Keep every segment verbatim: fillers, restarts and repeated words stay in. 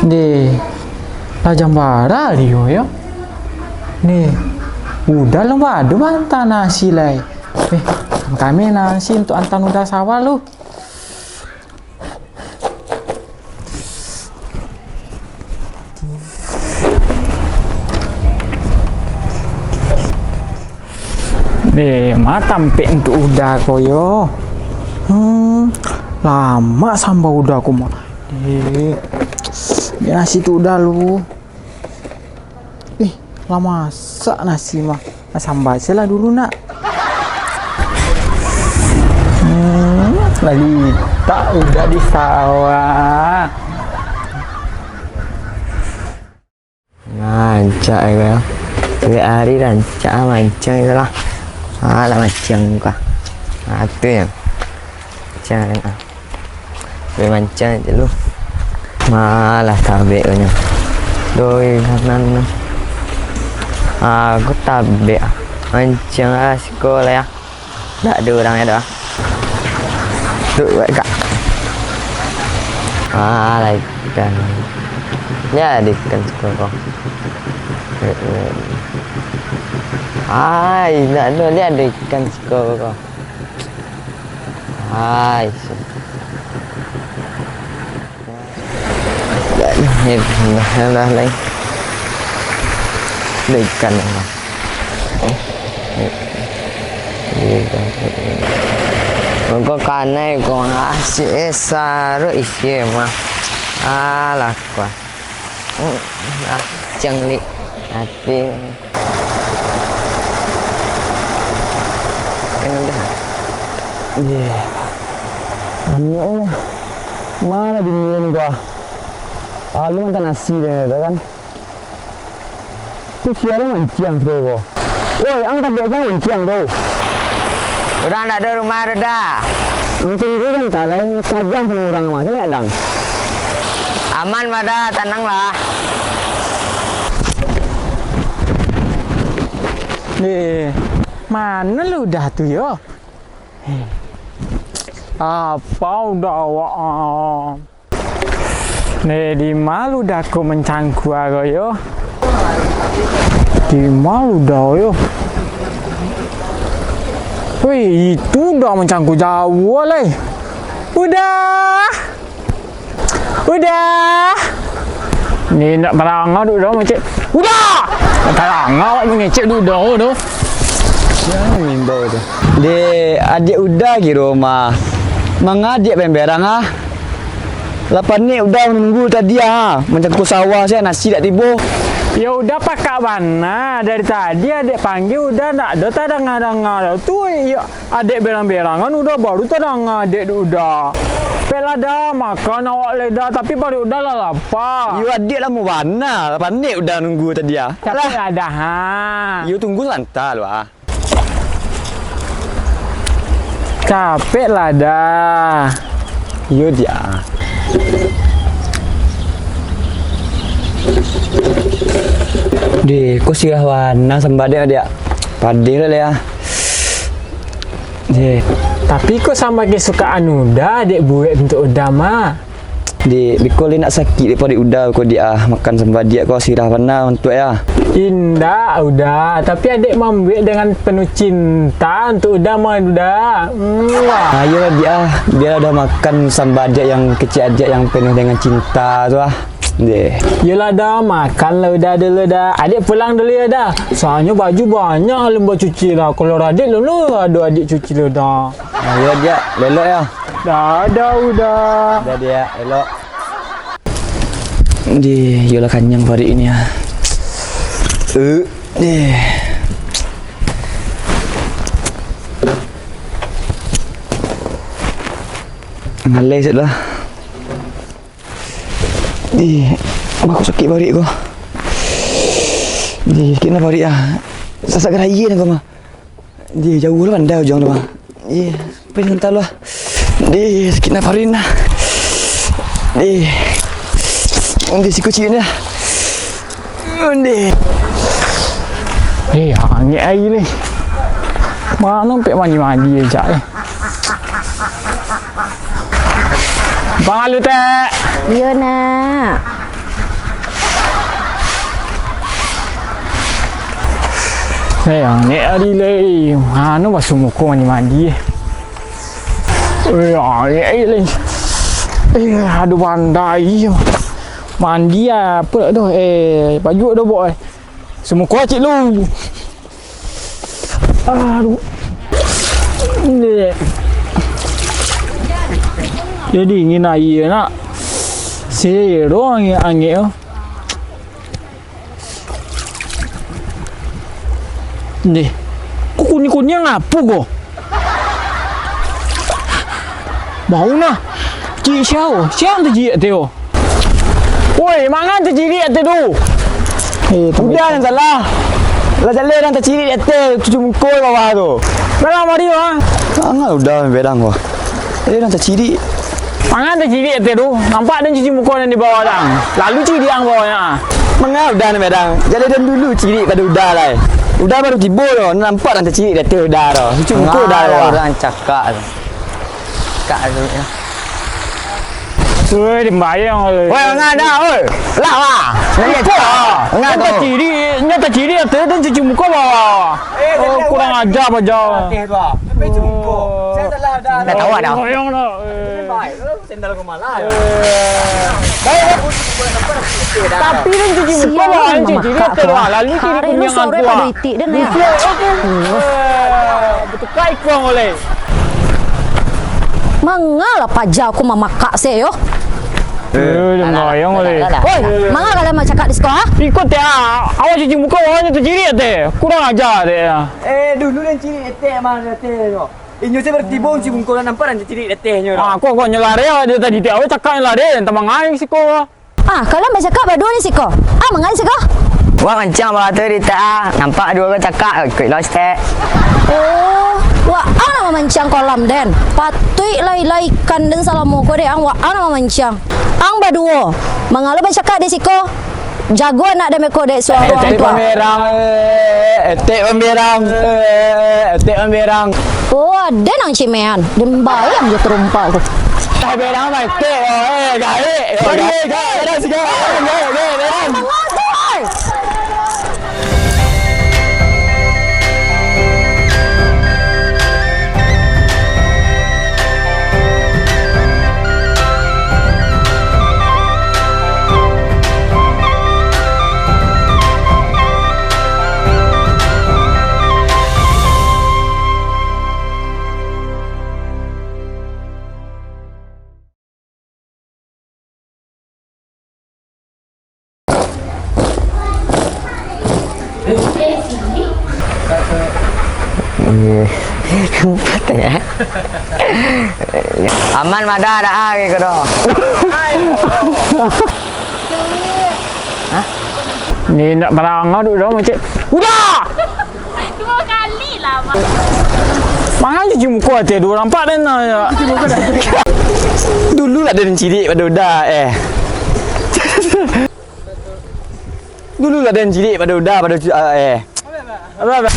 Deh, lah jam bara dio yo? Deh, Uda alun bado baanta nasi lai. Eh, kami nasi untuak antaan Uda sawah lu. Deh, ma tampek untuak Uda ko yo. Hmm, lamak samba Uda ko mah. Deh, ambiak nasi tu Uda lu. Eh, lah masak nasi mah. Nah, samba se lah dulu, nak. Hmm, lah litak Uda di sawah. Rancak ko. Tiap hari rancak mancang tu lah. Ah, lah mancang ko. Ah, tu yo. Mancang, ah. Boleh mancang je lu. Malah tabek ko nyo. Doi, kanan tu. Ah, aku tabek ah. Mancang lah siko lah yo. Dak ado urang yo doh. Tu buek kak. Ah, lah ikan. Yo, ado ikan siko ko. Ai, nak no, liek ado ikan siko ko. Ai, si. Dah, dah, dah, dah, dah, lai. Dah ikan lah. Eh, eh. Mangko kanai ko, ah, si, eh, saruik isi mah. Alah, kuah. Hmm, ah, canglik. Ati. Kan udah. Ye. Banyak lah. Mana dingin gua. Ah, lu makan nasi deh, kan? Tu siapa mancing tu, ko? Woi, ang tak biasa mancing tu. Urang ndak ado rumah tu dah. Mancing tu kan tak lain tajam sama urang mah, kalian dang. Aman mah dah, tanang lah. Deh, mano lu Uda tu yo? Apa Uda awak ah? Deh, dima lu Uda ko mancangkua ko yo? Dima lu Uda yo? Wih, itu Uda mancangkua jauah lai. Uda! Uda! Ni ndak tarang dek Uda mangecek. Uda! Ndak tarang awak mangecek dek Uda tu. Sia nan maimbau tu? Deh, adiak Uda kiro mah. Manga adiak bemberang ah. Lah panek Uda manunggu tadi ah, mancangkua sawah sia nasi dak tibo. Yo Uda pakak bana, dari tadi adiak panggia Uda ndak ado tadanga-danga doh. Tu yo adiak berang-berangan Uda baru tadanga adiak dek Uda. Pek lah Da, makan awak lai Da, tapi paruik Uda lah lapa. Yo adiak lamo bana, lah panek Uda nunggu tadi ah. Capek lah Da ha. Yo tunggu sabanta lu ah. Capek lah Da. Yo diak. Deh, ko sirah bana samba diak. Padeh lah diak. Deh. Tapi ko samba kesukaan Uda dek buek untuak Uda mah. Dek, beko lai nak sakik dek paruik Uda ko diak ah, makan samba diak ko sirah bana untuak yo. Indak, Uda, tapi adiak mambuek dengan penuh cinta untuak Uda mah, Uda. Mwah. Ayolah diak ah, bialah Uda makan samba adiak yang kecek adiak yang penuh dengan cinta tu ah. Deh. Yolah Da, makanlah Uda dulu Da. Adiak pulang dulu yo Da. Soalnyo baju banyak alun bacuci lah. Kalau adiak dulu ado adiak cuci dulu Da. Ayo diak, lelok yo. Dadah Uda. Dadah diak, elok. Deh, yolah kanyang paruik ini ah. Eh, deh. Ngalai sat lah. Deh, mako sakik paruik ko. Deh, sakik nah paruik ah. Sasak garayie nah ko mah. Deh, jauah lah pandai ujuang tu mah. Deh, pai sabanta lah. Deh, sakik nah paruik nah. Deh. Deh, siko ciek nah. Deh. Eh, angek aia ni. Mano ampek mandi-mandi je, Cak, eh. Bang Alu, Tek. Iyo, Nak. Eh, angek ari lai. Mano basuh muko mandi-mandi, eh. Eh, angek ari lai. Eh, ado bandai. Mandi apo tu? Eh, pajuak doh, bok, eh. Sumuko cik lu. Aduh. Ni. Jadi, dingin aia nak. Sero angek-angek tu. Ndeh. Ko kuniang-kuniang apo ko? Bau nah. Cik siau? Siang tu cik Teo. Woi, mangan tacirik ateh tu. Eh, udah nan salah. Lah jaleh nan tacirik di ateh, cuci muko bawah tu. Dalam hari tu, ha? Angah udah bedang ko. Jaleh nan tacirik. Mangan tacirik ateh tu. Nampak den cuci muko nan di bawah dang. Lalu cirik ang bawah nya. Manga udah nan bedang. Jaleh den dulu cirik pado udah lai. Udah baru tibo tu, nampak nan tacirik di ateh udah tu. Cuci muko udah tu. Urang cakak tu. Cakak tu, yo. Woi, dimbayang, woi. Woi, angah dah, woi. Lah, wah. Angah tu. Tacirik, nyo tacirik ateh tu cuci muko bawah. Oh, kurang aja bajau. Ateh tu, ah. Sampai cuci muko. Saya salah dah. Dah tahu dah. Bayang dah. Baik, sandal ko malah. Tapi den cuci muko bawah, cuci ateh tu, ah. Lalu kiri kuniang aku, ah. Itik den, yo. Betukai kuang oleh. Mangalah paja ko mamakak se yo. Eh, jan bayang oleh. Woi, manga kalian bacakak di siko, ha? Iko teh, ah, awak cuci muko, awaknyo tacirik teh. Kurang aja teh. Eh, dulu nan cirik etek mah teh. Inyo se baru tibo cuci muko, nampak nan cirik etek nyo. Ah, kok, kok nyo lari awak dari tadi teh, awak cakak nyo lari, entah mangai siko. Ah, kalian bacakak baduo ni siko. Ah, mangai siko. Wak mancang bawah tu di tak, ah. Nampak duo ko cakak, ikuik lo sitek. Oh, wak ang nan mamancang kolam den. Patuik lah ilang ikan den salamo ko dek ang, wak ang nan mamancang. Ang baduo, mangalo bacakak di siko. Jago anak den beko dek suaro ang tu. Etek pamberang, eh, etek pamberang, eh, etek pamberang. Oh, ado nan cimean. Den bayang jo tarompa ko. Tah berang mah etek, eh, gaek. Gaek, gaek, gaek, gaek, gaek, gaek. Aman mada dak ah, kato. Hah? Ni nak barang ado dah macam. Udah! Duo kali lah, Mak. Mangan cuci muko ateh duo nampak den, ah. Dulu lah den cirik pado udah, eh. Dulu lah den cirik pado udah, pado cu-, ah, eh. Apa, apa?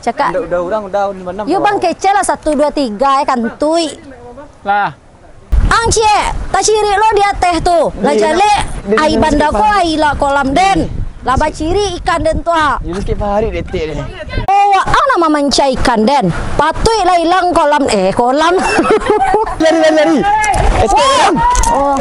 Cakak. Udah, udah urang, udah, udah manam. Yo, Bang, kecek lah, satu, dua, tiga, eh, kantuik. Lah. Ang ciek, tacirik lo di ateh tu. Lah jaleh, ai banda ko, ai lah kolam den. Lah bacirik ikan den tu, ah. Yo, sikit paharik detik deh. Oh, wak ang nan mamancang ikan den. Patuik lah ilang kolam, eh, kolam. Lari, lari, lari. Escape, Bang. Oh.